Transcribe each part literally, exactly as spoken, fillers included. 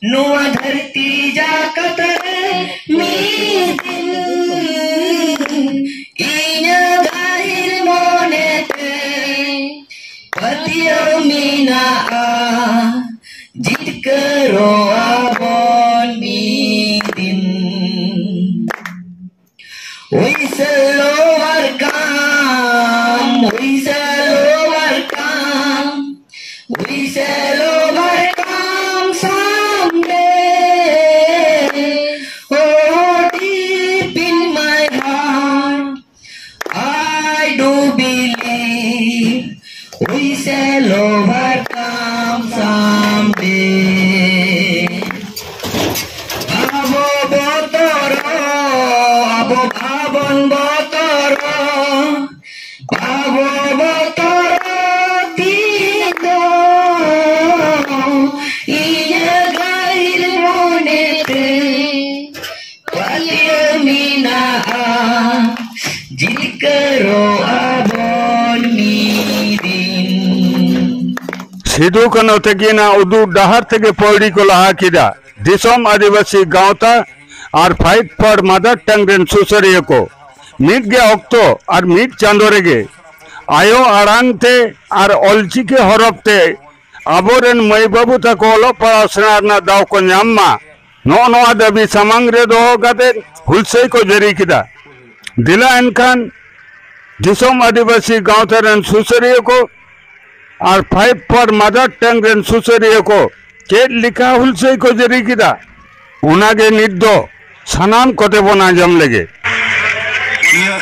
ᱱᱚᱣᱟ ᱫᱷᱟᱹᱨᱛᱤ ᱡᱟᱠᱟᱛ ᱨᱮ ᱢᱤᱫ ᱫᱤᱱ ᱤᱧᱟᱹᱜ ᱜᱟᱹᱦᱤᱨ ᱢᱚᱱᱮᱛᱮ ᱯᱟᱹᱛᱭᱟᱹᱣ ᱢᱮᱱᱟᱜᱼᱟ, ᱡᱤᱛᱠᱟᱹᱨᱚᱜᱼᱟ ᱵᱚᱱ ᱢᱤᱫ ᱫᱤᱱ᱾ We shall overcome, we shall overcome, we shall overcome someday. Oh, deep in my heart, I do believe we shall overcome someday. ᱟᱵᱚ ᱵᱚᱛᱚᱨᱚᱜ, ᱟᱵᱚ ᱵᱟᱵᱚᱱ ᱵᱚᱛᱚᱨᱚᱜ, ᱟᱵᱚ ᱵᱚᱛᱚᱨᱚᱜ ᱛᱤᱥ ᱫᱚ᱾ ᱤᱧᱟᱹᱜ ᱜᱟᱹᱦᱤᱨ ᱢᱚᱱᱮᱛᱮ ᱯᱟᱹᱛᱭᱟᱹᱣ ᱢᱮᱱᱟᱜᱼᱟ, ᱡᱤᱛᱠᱟᱹᱨᱚᱜᱼᱟ ᱵᱚᱱ ᱢᱤᱫ ᱫᱤᱱ᱾ ᱥᱤᱫᱩ ᱠᱟᱹᱱᱦᱩ ᱛᱟᱹᱠᱤᱱᱟᱜ ᱩᱫᱩᱜ ᱰᱟᱦᱟᱨ ᱛᱮᱜᱮ ᱯᱟᱹᱣᱲᱤ ᱠᱚ ᱞᱟᱦᱟ ᱠᱮᱫᱟ ᱫᱤᱥᱚᱢ ᱟᱹᱫᱤᱵᱟᱹᱥᱤ ᱜᱟᱶᱛᱟ ᱟᱨ Fight for Mother Tongue ᱨᱮᱱ ᱥᱩᱥᱟᱹᱨᱤᱭᱟᱹ ᱠᱚ᱾ ᱢᱤᱫ ᱜᱮ ᱚᱠᱛᱚ ᱟᱨ ᱢᱤᱫ ᱪᱟᱸᱫᱚ ᱨᱮᱜᱮ ᱟᱭᱳ ᱟᱲᱟᱝ ᱛᱮ ᱟᱨ ᱚᱞᱪᱤᱠᱤ ᱦᱚᱨᱚᱯ ᱛᱮ ᱟᱵᱚᱨᱮᱱ ᱢᱟᱹᱭ ᱵᱟᱹᱵᱩ ᱛᱟᱠᱚ ᱚᱞᱚᱜ ᱯᱟᱲᱦᱟᱣ ᱥᱮᱬᱟ ᱨᱮᱱᱟᱜ ᱫᱟᱣ ᱠᱚ ᱧᱟᱢ ᱢᱟ, ᱱᱚᱜᱼᱚ ᱱᱚᱣᱟ ᱫᱟᱹᱵᱤ ᱥᱟᱢᱟᱝ ᱨᱮ ᱫᱚᱦᱚ ᱠᱟᱛᱮ ᱦᱩᱞᱥᱟᱹᱭ ᱠᱚ ᱡᱟᱹᱨᱤ ᱠᱮᱫᱟ᱾ ᱫᱮᱞᱟ ᱮᱱᱠᱷᱟᱱ ᱫᱤᱥᱚᱢ ᱟᱹᱫᱤᱵᱟᱹᱥᱤ ᱜᱟᱶᱛᱟ ᱨᱮᱱ ᱥᱩᱥᱟᱹᱨᱤᱭᱟᱹ ᱠᱚ ᱟᱨ Fight for Mother Tongue ᱨᱮᱱ ᱥᱩᱥᱟᱹᱨᱤᱭᱟᱹ ᱠᱚ ᱪᱮᱫ ᱞᱮᱠᱟ ᱦᱩᱞᱥᱟᱹᱭ ᱠᱚ ᱡᱟᱹᱨᱤ ᱠᱮᱫᱟ, ᱚᱱᱟᱜᱮ ᱱᱤᱛ ᱫᱚ ᱥᱟᱱᱟᱢ ᱠᱚᱛᱮ ᱵᱚᱱ ᱟᱸᱡᱚᱢ ᱞᱮᱜᱮ᱾ ᱱᱤᱭᱟᱹ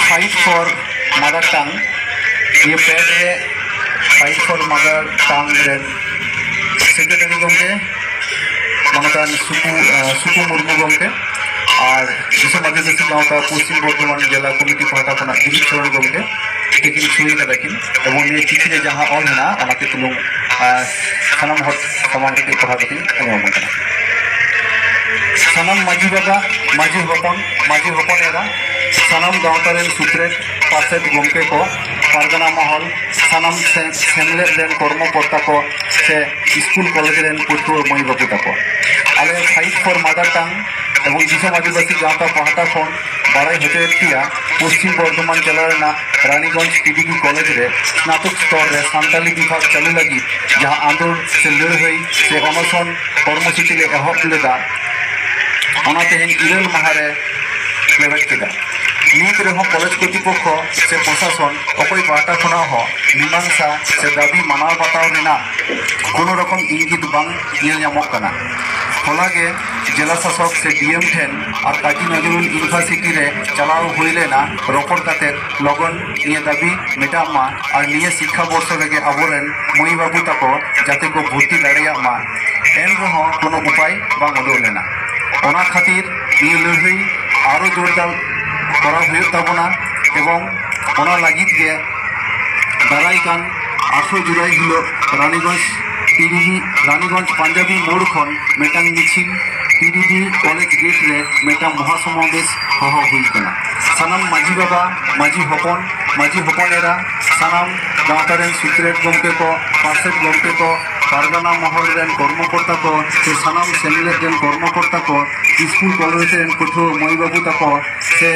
Fight for Mother Tongue, ᱱᱤᱭᱟᱹ ᱯᱮᱨᱮᱰ ᱨᱮ Fight for Mother Tongue ᱨᱮᱱ ᱥᱮᱠᱨᱮᱴᱟᱨᱤ ᱜᱚᱢᱠᱮ, ᱢᱟᱱᱚᱛᱟᱱ ᱥᱩᱠᱩ, ᱟᱸ, ᱥᱩᱠᱩ ᱢᱩᱨᱢᱩ ᱜᱚᱢᱠᱮ, ᱟᱨ ᱫᱤᱥᱚᱢ ᱟᱹᱫᱤᱵᱟᱹᱥᱤ ᱜᱟᱶᱛᱟ ᱯᱚᱥᱪᱤᱢ ᱵᱚᱨᱫᱷᱚᱢᱟᱱ ᱡᱮᱞᱟ ᱠᱚᱢᱤᱴᱤ ᱯᱟᱦᱴᱟ ᱠᱷᱚᱱᱟᱜ ᱫᱤᱞᱤᱯ ᱥᱚᱨᱮᱱ ᱜᱚᱢᱠᱮ ᱛᱤᱠᱤᱱ ᱥᱩᱭ ᱠᱟᱫᱟ ᱠᱤᱱ, ᱮᱵᱚᱝ ᱱᱤᱭᱟᱹ ᱪᱤᱴᱷᱤ ᱨᱮ ᱡᱟᱦᱟᱸ ᱚᱞ ᱦᱮᱱᱟᱜᱼᱟ, ᱚᱱᱟ ᱠᱟᱹᱡ ᱪᱩᱞᱩᱝ, ᱟᱸ, ᱥᱟᱱᱟᱢ ᱦᱚᱲ ᱥᱟᱢᱟᱝ ᱨᱮ ᱠᱟᱹᱡ ᱯᱟᱲᱦᱟᱣ ᱠᱟᱛᱮᱧ ᱟᱸᱡᱚᱢ ᱟᱵᱚᱱ ᱠᱟᱱᱟ᱾ ᱥᱟᱱᱟᱢ ᱢᱟᱹᱡᱷᱤ ᱵᱟᱵᱟ, ᱢᱟᱹᱡᱷᱤ ᱦᱚᱯᱚᱱ, ᱢᱟᱹᱡᱷᱤ ᱦᱚᱯᱚᱱ ᱮᱨᱟ, ᱥᱟᱱᱟᱢ ᱜᱟᱶᱛᱟ ᱨᱮᱱ ᱥᱩᱛᱨᱮᱛ ᱯᱟᱨᱥᱮᱛ ᱜᱚᱢᱠᱮ ᱠᱚ, ᱯᱟᱨᱜᱟᱱᱟ ᱢᱚᱦᱚᱞ, ᱥᱟᱱᱟᱢ ᱥᱮ-, ᱥᱮᱢᱞᱮᱫ ᱨᱮᱱ ᱠᱚᱨᱢᱚᱠᱚᱨᱛᱟ ᱠᱚ ᱥᱮ ᱥᱠᱩᱞ ᱠᱚᱞᱮᱡᱽ ᱨᱮᱱ ᱯᱟᱹᱴᱷᱩᱣᱟᱹ ᱢᱟᱹᱭ ᱵᱟᱹᱵᱩ ᱛᱟᱠᱚ, ᱟᱞᱮ Fight for Mother Tongue ᱮᱵᱚᱝ ᱫᱤᱥᱚᱢ ᱟᱹᱫᱤᱵᱟᱹᱥᱤ ᱜᱟᱶᱛᱟ ᱯᱟᱦᱴᱟ ᱠᱷᱚᱱ ᱵᱟᱲᱟᱭ ᱦᱚᱪᱚᱭᱮᱫ ᱯᱮᱭᱟ, ᱯᱚᱥᱪᱤᱢ ᱵᱚᱨᱫᱷᱚᱢᱟᱱ ᱡᱮᱞᱟ ᱨᱮᱱᱟᱜ ᱨᱟᱱᱤᱜᱚᱸᱡᱽ ᱯᱤᱰᱤᱯᱤ ᱠᱚᱞᱮᱡᱽ ᱨᱮ ᱥᱱᱟᱛᱚᱠ ᱥᱛᱚᱨ ᱨᱮ ᱥᱟᱱᱛᱟᱞᱤ ᱵᱤᱵᱷᱟᱜᱽ ᱪᱟᱹᱞᱩ ᱞᱟᱹᱜᱤᱫ ᱡᱟᱦᱟᱸ ᱟᱸᱫᱳᱲ ᱥᱮ ᱞᱟᱹᱲᱦᱟᱹᱭ ᱥᱮ ᱚᱱᱚᱥᱚᱱ ᱠᱚᱨᱢᱚᱥᱩᱪᱤ ᱞᱮ ᱮᱦᱚᱵ ᱞᱮᱫᱟ, ᱚᱱᱟ ᱛᱮᱦᱮᱧ ᱤᱨᱟᱹᱞ ᱢᱟᱦᱟ ᱨᱮ ᱞᱮᱵᱮᱫ ᱠᱮᱫᱟ᱾ ᱱᱤᱛ ᱨᱮᱦᱚᱸ ᱠᱚᱞᱮᱡᱽ ᱠᱚᱨᱛᱨᱤᱯᱚᱠᱠᱷᱚ ᱥᱮ ᱯᱨᱚᱥᱟᱥᱚᱱ ᱚᱠᱚᱭ ᱯᱟᱦᱴᱟ ᱠᱷᱚᱱᱟᱜ ᱦᱚᱸ ᱢᱤᱢᱟᱝᱥᱟ ᱥᱮ ᱫᱟᱹᱵᱤ ᱢᱟᱱᱟᱣ ᱵᱟᱛᱟᱣ ᱨᱮᱱᱟᱜ ᱠᱳᱱᱳ ᱨᱚᱠᱚᱢ ᱤᱝᱜᱤᱛ ᱵᱟᱝ ᱧᱮᱞ ᱧᱟᱢᱚᱜ ᱠᱟᱱᱟ᱾ ᱦᱚᱞᱟ ᱜᱮ ᱡᱮᱞᱟ ᱥᱟᱥᱚᱠ ᱥᱮ ᱰᱤ ᱮᱢ ᱴᱷᱮᱱ ᱟᱨ ᱠᱟᱡᱤ ᱱᱚᱡᱨᱩᱞ ᱤᱭᱩᱱᱤᱵᱷᱟᱨᱥᱤᱴᱤ ᱨᱮ ᱪᱟᱞᱟᱣ ᱦᱩᱭ ᱞᱮᱱᱟ᱾ ᱨᱚᱯᱚᱲ ᱠᱟᱛᱮ ᱞᱚᱜᱚᱱ ᱱᱤᱭᱟᱹ ᱫᱟᱹᱵᱤ ᱢᱮᱴᱟᱜ ᱢᱟ ᱟᱨ ᱱᱤᱭᱟᱹ ᱥᱤᱠᱠᱷᱟ ᱵᱚᱨᱥᱚ ᱨᱮᱜᱮ ᱟᱵᱚᱨᱮᱱ ᱢᱟᱹᱭ ᱵᱟᱹᱵᱩ ᱛᱟᱠᱚ ᱡᱟᱛᱮ ᱠᱚ ᱵᱷᱚᱨᱛᱤ ᱫᱟᱲᱮᱭᱟᱜ ᱢᱟ᱾ ᱮᱱ ᱨᱮᱦᱚᱸ ᱠᱳᱱᱳ ᱩᱯᱟᱭ ᱵᱟᱝ ᱩᱰᱩᱠ ᱞᱮᱱᱟ᱾ ᱚᱱᱟ ᱠᱷᱟᱹᱛᱤᱨ ᱱᱤᱭᱟᱹ ᱞᱟᱹᱲᱦᱟᱹᱭ ᱟᱨᱚ ᱡᱳᱨᱫᱟᱨ ᱠᱚᱨᱟᱣ ᱦᱩᱭᱩᱜ ᱛᱟᱵᱚᱱᱟ ᱮᱵᱚᱝ ᱚᱱᱟ ᱞᱟᱹᱜᱤᱫ ᱜᱮ ᱫᱟᱨᱟᱭ ᱠᱟᱱ ᱟᱴᱷᱨᱚ ᱡᱩᱞᱟᱭ ᱦᱤᱞᱳᱜ ᱨᱟᱱᱤᱜᱚᱸᱡᱽ ᱯᱤᱰᱤᱵᱤ, ᱨᱟᱱᱤᱜᱚᱸᱡᱽ ᱯᱟᱧᱡᱟᱵᱤ ᱢᱳᱲ ᱠᱷᱚᱱ ᱢᱤᱫᱴᱟᱝ ᱢᱤᱪᱷᱤᱞ ᱯᱤᱰᱤᱵᱤ ᱠᱚᱞᱮᱡᱽ ᱜᱮᱴ ᱨᱮ ᱢᱤᱫᱴᱟᱝ ᱢᱚᱦᱟ ᱥᱚᱢᱟᱵᱮᱥ ᱦᱚᱦᱚ ᱦᱩᱭ ᱠᱟᱱᱟ᱾ ᱥᱟᱱᱟᱢ ᱢᱟᱹᱡᱷᱤ ᱵᱟᱵᱟ, ᱢᱟᱹᱡᱷᱤ ᱦᱚᱯᱚᱱ, ᱢᱟᱹᱡᱷᱤ ᱦᱚᱯᱚᱱ ᱮᱨᱟ, ᱥᱟᱱᱟᱢ ᱜᱟᱶᱛᱟ ᱨᱮᱱ ᱥᱩᱛᱨᱮᱛ ᱜᱚᱢᱠᱮ ᱠᱚ, ᱯᱟᱨᱥᱮᱛ ᱜᱚᱢᱠᱮ ᱠᱚ, ᱯᱟᱨᱜᱟᱱᱟ ᱢᱚᱦᱚᱞ ᱨᱮᱱ ᱠᱚᱨᱢᱚᱠᱚᱨᱛᱟ ᱠᱚ ᱥᱮ ᱥᱟᱱᱟᱢ ᱥᱮᱢᱞᱮᱫ ᱨᱮᱱ ᱠᱚᱨᱢᱚᱠᱚᱨᱛᱟ ᱠᱚ, ᱥᱠᱩᱞ ᱠᱚᱞᱮᱡᱽ ᱨᱮᱱ ᱯᱟᱹᱴᱷᱩᱣᱟᱹ ᱢᱟᱹᱭ ᱵᱟᱹᱵᱩ ᱛᱟᱠᱚ ᱥᱮ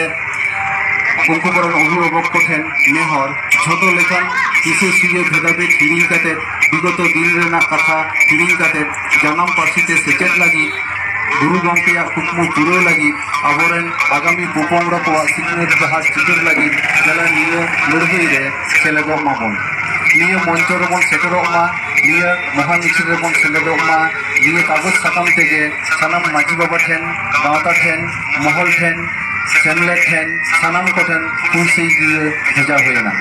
ᱩᱱᱠᱩ ᱠᱚᱨᱮᱱ ᱚᱵᱷᱤᱵᱷᱟᱵᱚᱠ ᱠᱚᱴᱷᱮᱱ ᱱᱮᱦᱚᱨ, ᱡᱷᱚᱛᱚ ᱞᱮᱠᱟᱱ ᱦᱤᱥᱟᱹ ᱥᱩᱭᱟᱹ ᱵᱷᱮᱫᱟᱵᱷᱮᱫ ᱦᱤᱲᱤᱧ ᱠᱟᱛᱮ, ᱵᱤᱜᱚᱛᱚ ᱫᱤᱱ ᱨᱮᱱᱟᱜ ᱠᱟᱛᱷᱟ ᱦᱤᱲᱤᱧ ᱠᱟᱛᱮ, ᱡᱟᱱᱟᱢ ᱯᱟᱹᱨᱥᱤ ᱛᱮ ᱥᱮᱪᱮᱫ ᱞᱟᱹᱜᱤᱫ, ᱜᱩᱨᱩ ᱜᱚᱢᱠᱮᱭᱟᱜ ᱠᱩᱠᱢᱩ ᱯᱩᱨᱟᱹᱣ ᱞᱟᱹᱜᱤᱫ ᱟᱵᱚᱨᱮᱱ ᱟᱜᱟᱢᱤ ᱯᱚᱯᱚᱝᱲᱟ ᱠᱚᱣᱟᱜ ᱥᱤᱠᱷᱱᱟᱹᱛ ᱰᱟᱦᱟᱨ ᱪᱤᱠᱟᱹᱲ ᱞᱟᱹᱜᱤᱫ ᱫᱮᱞᱟ ᱱᱤᱭᱟᱹ ᱞᱟᱹᱲᱦᱟᱹᱭ ᱨᱮ ᱥᱮᱞᱮᱫᱚᱜ ᱢᱟᱵᱚᱱ᱾ ᱱᱤᱭᱟᱹ ᱢᱚᱧᱪᱚ ᱨᱮᱵᱚᱱ ᱥᱮᱴᱮᱨᱚᱜ ᱢᱟ, ᱱᱤᱭᱟᱹ ᱢᱚᱦᱟ ᱢᱤᱪᱷᱤᱞ ᱨᱮᱵᱚᱱ ᱥᱮᱞᱮᱫᱚᱜ ᱢᱟ᱾ ᱱᱤᱭᱟᱹ ᱠᱟᱜᱚᱡᱽ ᱥᱟᱠᱟᱢ ᱛᱮᱜᱮ ᱥᱟᱱᱟᱢ ᱢᱟᱹᱡᱷᱤ ᱵᱟᱵᱟ ᱴᱷᱮᱱ, ᱜᱟᱶᱛᱟ ᱴᱷᱮᱱ, ᱢᱚᱦᱚᱞ ᱴᱷᱮᱱ, ᱥᱮᱢᱞᱮᱫ ᱴᱷᱮᱱ, ᱥᱟᱱᱟᱢ ᱠᱚᱴᱷᱮᱱ ᱦᱩᱞᱥᱟᱹᱭ ᱜᱤᱨᱟᱹ ᱵᱷᱮᱡᱟ ᱦᱩᱭᱮᱱᱟ᱾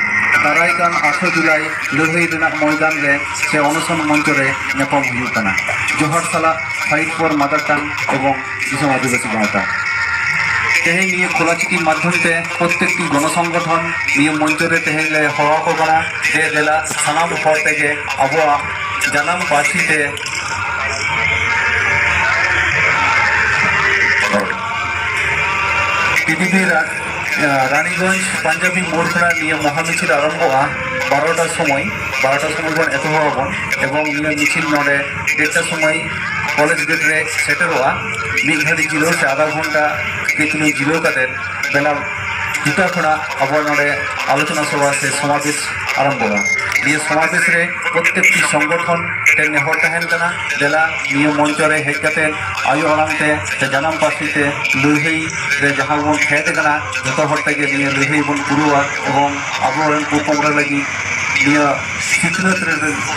ᱫᱟᱨᱟᱭ ᱠᱟᱱ ᱟᱴᱷᱨᱚ ᱡᱩᱞᱟᱭ ᱞᱟᱹᱲᱦᱟᱹᱭ ᱨᱮᱱᱟᱜ ᱢᱚᱭᱫᱟᱱ ᱨᱮ ᱥᱮ ᱚᱱᱚᱥᱚᱱ ᱢᱚᱧᱪᱚ ᱨᱮ ᱧᱟᱯᱟᱢ ᱦᱩᱭᱩᱜ ᱠᱟᱱᱟ᱾ ᱡᱚᱦᱟᱨ ᱥᱟᱞᱟᱜ Fight for Mother Tongue ᱮᱵᱚᱝ ᱫᱤᱥᱚᱢ ᱟᱹᱫᱤᱵᱟᱹᱥᱤ ᱜᱟᱶᱛᱟ᱾ ᱛᱮᱦᱮᱧ ᱱᱤᱭᱟᱹ ᱠᱷᱚᱞᱟ ᱪᱤᱠᱤ ᱢᱟᱫᱽᱫᱷᱚᱢ ᱛᱮ ᱯᱨᱚᱛᱛᱮᱠᱴᱤ ᱜᱚᱱᱚ ᱥᱚᱝᱜᱚᱴᱷᱚᱱ ᱱᱤᱭᱟᱹ ᱢᱚᱧᱪᱚ ᱨᱮ ᱛᱮᱦᱮᱧ ᱞᱮ ᱦᱚᱦᱚ ᱟᱠᱚ ᱠᱟᱱᱟ᱾ ᱫᱮ ᱫᱮᱞᱟ ᱥᱟᱱᱟᱢ ᱦᱚᱲ ᱛᱮᱜᱮ ᱟᱵᱚᱣᱟᱜ ᱡᱟᱱᱟᱢ ᱯᱟᱹᱨᱥᱤ ᱛᱮ ᱯᱤᱰᱤᱯᱤ ᱨᱟᱡᱽ ᱨᱟᱱᱤᱜᱚᱸᱡᱽ ᱯᱟᱧᱡᱟᱵᱤ ᱢᱳᱲ ᱠᱷᱚᱱᱟᱜ ᱱᱤᱭᱟᱹ ᱢᱚᱦᱟ ᱢᱤᱪᱷᱤᱞ ᱟᱨᱟᱢᱵᱷᱚᱜᱼᱟ ᱵᱟᱨᱚᱴᱟ ᱥᱚᱢᱚᱭ᱾ ᱵᱟᱨᱚᱴᱟ ᱥᱚᱢᱚᱭ ᱵᱚᱱ ᱮᱛᱚᱦᱚᱵ ᱟᱵᱚᱱ ᱮᱵᱚᱝ ᱱᱤᱭᱟᱹ ᱢᱤᱪᱷᱤᱞ ᱱᱚᱰᱮ ᱰᱮᱲᱴᱟ ᱥᱚᱢᱚᱭ ᱠᱚᱞᱮᱡᱽ ᱜᱮᱴ ᱨᱮ ᱥᱮᱴᱮᱨᱚᱜᱼᱟ᱾ ᱢᱤᱫ ᱜᱷᱟᱹᱲᱤ ᱡᱤᱨᱟᱹᱣ ᱥᱮ ᱟᱫᱷᱟ ᱜᱷᱚᱱᱴᱟ ᱠᱟᱹᱡ ᱪᱩᱞᱩᱝ ᱡᱤᱨᱟᱹᱣ ᱠᱟᱛᱮ ᱵᱮᱞᱟ ᱫᱩᱴᱟ ᱠᱷᱚᱱᱟᱜ ᱟᱵᱚ ᱱᱚᱰᱮ ᱟᱞᱳᱪᱚᱱᱟ ᱥᱚᱵᱷᱟ ᱥᱮ ᱥᱚᱢᱟᱵᱮᱥ ᱟᱨᱟᱢᱵᱷᱚᱜᱼᱟ᱾ ᱱᱤᱭᱟᱹ ᱥᱚᱢᱟᱵᱮᱥ ᱨᱮ ᱯᱨᱚᱛᱮᱠᱴᱤ ᱥᱚᱝᱜᱚᱴᱷᱚᱱ ᱴᱷᱮᱱ ᱱᱮᱦᱚᱨ ᱛᱟᱦᱮᱱ ᱠᱟᱱᱟ, ᱫᱮᱞᱟ ᱱᱤᱭᱟᱹ ᱢᱚᱧᱪᱚ ᱨᱮ ᱦᱮᱡ ᱠᱟᱛᱮ ᱟᱭᱳ ᱟᱲᱟᱝ ᱛᱮ ᱥᱮ ᱡᱟᱱᱟᱢ ᱯᱟᱹᱨᱥᱤ ᱛᱮ ᱞᱟᱹᱲᱦᱟᱹᱭ ᱨᱮ ᱡᱟᱦᱟᱸ ᱵᱚᱱ ᱯᱷᱮᱰ ᱟᱠᱟᱱᱟ, ᱡᱚᱛᱚ ᱦᱚᱲ ᱛᱮᱜᱮ ᱱᱤᱭᱟᱹ ᱞᱟᱹᱲᱦᱟᱹᱭ ᱵᱚᱱ ᱯᱩᱨᱟᱹᱣᱟ ᱮᱵᱚᱝ ᱟᱵᱚᱨᱮᱱ ᱯᱚᱯᱚᱝᱲᱟ ᱞᱟᱹᱜᱤᱫ ᱱᱤᱭᱟᱹ ᱥᱤᱠᱷᱱᱟᱹᱛ ᱨᱮ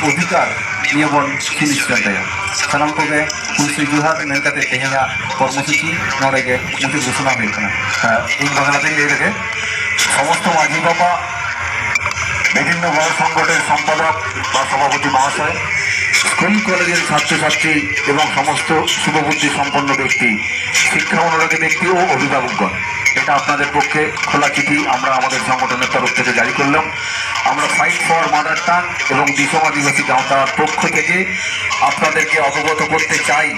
ᱚᱫᱷᱤᱠᱟᱨ ᱱᱤᱭᱟᱹ ᱵᱚᱱ ᱥᱩᱱᱤᱥᱪᱤᱛ ᱛᱟᱭᱟ᱾ ᱥᱟᱱᱟᱢ ᱠᱚᱜᱮ ᱠᱩᱞᱥᱤ ᱡᱚᱦᱟᱨ ᱢᱮᱱ ᱠᱟᱛᱮ ᱛᱮᱦᱮᱧᱟᱜ ᱠᱚᱨᱢᱚᱥᱩᱪᱤ ᱱᱚᱰᱮ ᱜᱮ ᱢᱩᱪᱟᱹᱫ ᱜᱷᱳᱥᱚᱱᱟ ᱦᱩᱭᱩᱜ ᱠᱟᱱᱟ᱾ ᱦᱮᱸ, ᱤᱧ ᱵᱟᱝᱞᱟ ᱛᱮᱧ ᱞᱟᱹᱭ ᱞᱮᱜᱮ᱾ ᱥᱚᱢᱚᱥᱛᱚ ᱢᱟᱹᱡᱷᱤ ᱵᱟᱵᱟ, ᱵᱤᱵᱷᱤᱱᱱᱚ ᱜᱚᱬᱚ ᱥᱚᱝᱜᱚᱴᱷᱚᱱ সম্পাদক বা সভাপতি মহাশয়, স্কুল কলেজের ছাত্রছাত্রী এবং সমস্ত শুভবুদ্ধি সম্পন্ন ব্যক্তি, শিক্ষা অনুরাগী ব্যক্তি ও অভিভাবকগণ, এটা আপনাদের পক্ষে খোলা চিঠি আমরা আমাদের সংগঠনের তরফ থেকে জারি করলাম। আমরা ফাইট ফর মাদার টাং এবং দিসম আদিবাসী গাঁওতার পক্ষ থেকে আপনাদেরকে অবগত করতে চাই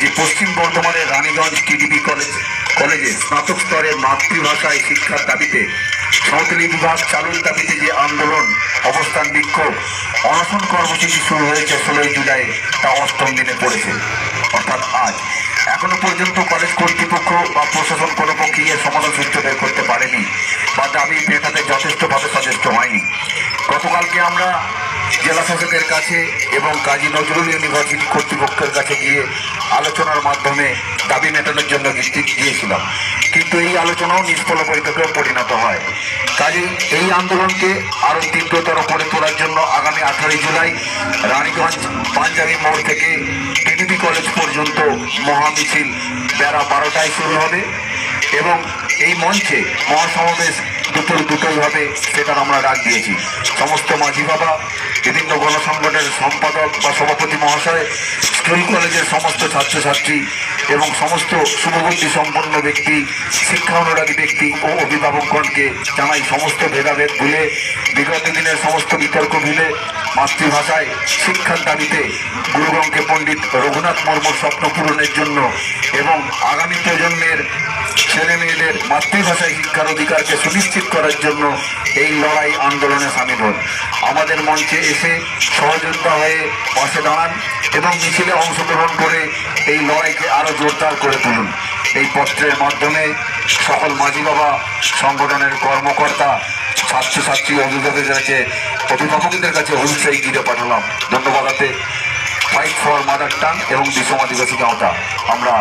যে পশ্চিম বর্ধমানের রানীগঞ্জ টিডিপি কলেজ কলেজে স্নাতক স্তরে মাতৃভাষায় শিক্ষার দাবিতে সাঁওতালি বিভাগ চালুর দাবিতে যে আন্দোলন, অবস্থান, বিক্ষোভ, অনশন কর্মসূচি শুরু হয়েছে ষোলোই জুলাই, তা অষ্টম দিনে পড়েছে, অর্থাৎ আজ। এখনো পর্যন্ত কলেজ কর্তৃপক্ষ বা প্রশাসন কোনো পক্ষে এর সমাধান সূত্র বের করতে পারেনি বা দাবি মেটাতে যথেষ্টভাবে সচেষ্ট হয়নি। গতকালকে আমরা জেলা শাসকের কাছে এবং কাজী নজরুল ইউনিভার্সিটি কর্তৃপক্ষের কাছে গিয়ে আলোচনার মাধ্যমে দাবি মেটানোর জন্য গি- গিয়েছিলাম, কিন্তু এই আলোচনাও নিষ্ফল বৈঠকে পরিণত হয়। কাজেই এই আন্দোলনকে আরো তীব্রতর করে তোলার জন্য আগামী আঠারোই জুলাই রানীগঞ্জ পাঞ্জাবি মোড় থেকে টিডিপি কলেজ পর্যন্ত মহামিছিল বেলা বারোটায় শুরু হবে এবং এই মঞ্চে মহাসমাবেশ দুপুর দুটোই হবে, সেটার আমরা ডাক দিয়েছি। সমস্ত মাঝি বাবা, বিভিন্ন গণসংগঠনের সম্পাদক বা সভাপতি মহাশয়, স্কুল কলেজের সমস্ত ছাত্রছাত্রী এবং সমস্ত শুভবুদ্ধি সম্পন্ন ব্যক্তি, শিক্ষা অনুরাগী ব্যক্তি ও অভিভাবকগণকে জানাই সমস্ত ভেদাভেদ ভুলে বিগত দিনের সমস্ত বিতর্ক ভুলে মাতৃভাষায় শিক্ষার দাবিতে গুরু গঙ্গে পণ্ডিত রঘুনাথ মুর্মুর স্বপ্ন পূরণের জন্য এবং আগামী প্রজন্মের ছেলে মেয়েদের মাতৃভাষায় শিক্ষার অধিকারকে সুনিশ্চিত করার জন্য এই লড়াই আন্দোলনে সামিল হন। আমাদের মঞ্চে এসে সহযোদ্ধা হয়ে পাশে দাঁড়ান এবং মিছিলে অংশগ্রহণ করে এই লড়াইকে আরো জোরদার করে তুলুন। এই পত্রের মাধ্যমে সকল মাঝি বাবা, সংগঠনের কর্মকর্তা, ছাত্রছাত্রী, অভিভাবকদের কাছে অভিভাবকদের কাছে অবশ্যই গিয়ে পাঠালাম। ধন্যবাদ হাতে ফাইট ফর মাদার টাং এবং বিশ্বম আদিবাসী গাঁওতা। আমরা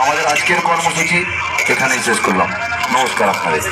আমাদের আজকের কর্মসূচি এখানেই শেষ করলাম। নমস্কার আপনাদের।